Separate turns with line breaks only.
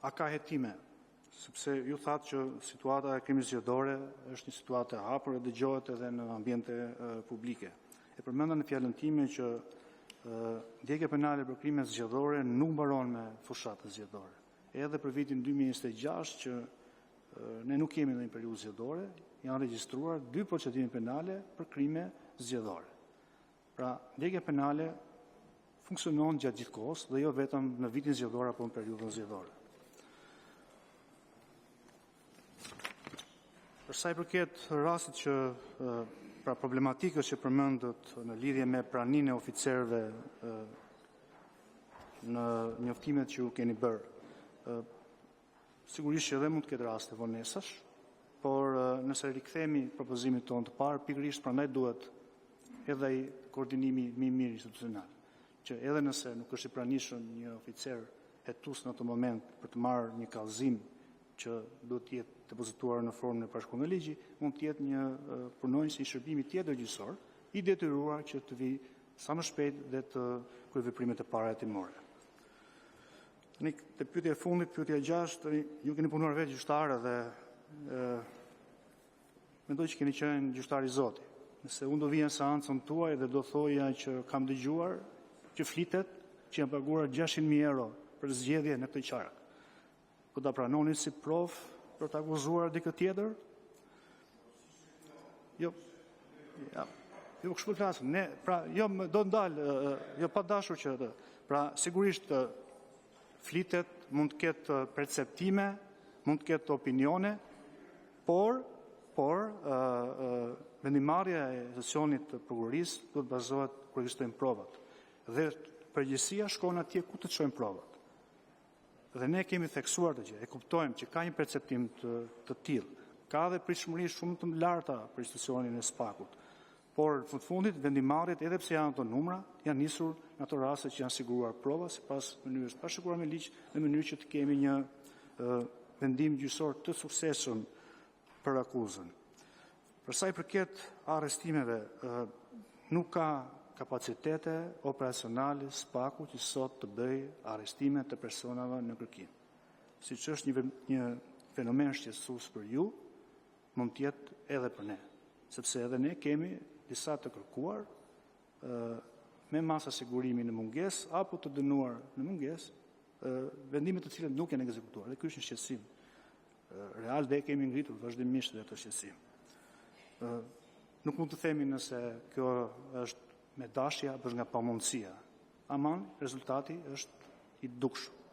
A ka hetime? Sepse ju thatë që situata e krimit zgjedhor është një situatë e hapur dhe dëgjohet edhe në ambiente publike. E përmenda në fjalën time që ndjekja penale për krimet zgjedhore nuk mbaron me fushatën zgjedhore. Edhe për vitin 2026, që ne nuk jemi në një periudhë zgjedhore, janë regjistruar dy procedime penale për krime zgjedhore. Pra, ndjekja penale funksionon gjatë gjithë kohës dhe jo vetëm në vitin zgjedhor apo në periudhën zgjedhore. Për sa i përket rastit, pra problematikës që përmendët në lidhje me praninë e oficerëve në njoftimet që ju keni bërë, sigurisht që edhe mund të ketë raste vonesash, por nëse i rikthehemi propozimit tonë të parë, pikërisht prandaj duhet edhe ai koordinimi më i mirë institucional, që edhe nëse nuk është i pranishëm një oficer hetues në atë moment për të marrë një kallëzim që duhet të jetë depozituar në formën e parashikuar nga ligji, mund të jetë një punonjës i shërbimit tjetër gjyqësor, i detyruar që të vijë sa më shpejt dhe të kryejë veprimet e para hetimore. Tani, te pyetja e fundit, pyetja e gjashtë, ju keni punuar vetë gjyqtar dhe mendoj se keni qenë gjyqtar i zoti. Nëse unë do të vija në seancën tuaj dhe do të thosha që kam dëgjuar që flitet që janë paguar 600 mijë euro për zgjedhje në këtë qark, do ta pranonit si provë për të akuzuar dikë tjetër? Jo, kështu po flasim ne. Pra, jo, do të ndal, jo pa dashur që të... Pra, sigurisht, flitet, mund të ketë perceptime, mund të ketë opinione, por vendimmarrja e institucionit të prokurorisë duhet të bazohet kur ekzistojnë provat dhe përgjegjësia shkon atje ku të çojnë provat. Dhe ne e kemi theksuar këtë gjë, e kuptojmë që ka një perceptim të tillë, ka edhe pritshmëri shumë të larta për institucionin e SPAK-ut, por në fund të fundit vendimmarrjet, edhe pse janë ato numra, janë nisur në ato raste që janë siguruar prova sipas mënyrës së parashikuar me ligj, në mënyrë që të kemi një vendim gjyqësor të suksesshëm për akuzën. Për sa u përket arrestimeve, nuk ka kapacitete operacionale SPAK-u që sot të bëjë arrestime të personave në kërkim. Siç është një fenomen shqetësues për ju, mund të jetë edhe për ne, sepse edhe ne kemi disa të kërkuar me masa sigurimi në mungesë apo të dënuar në mungesë, vendime të cilat nuk janë ekzekutuar dhe ky është një shqetësim real dhe e kemi ngritur vazhdimisht këtë shqetësim. Nuk mund të themi nëse kjo është me dashje apo nga pamundësia, ama rezultati është i dukshëm.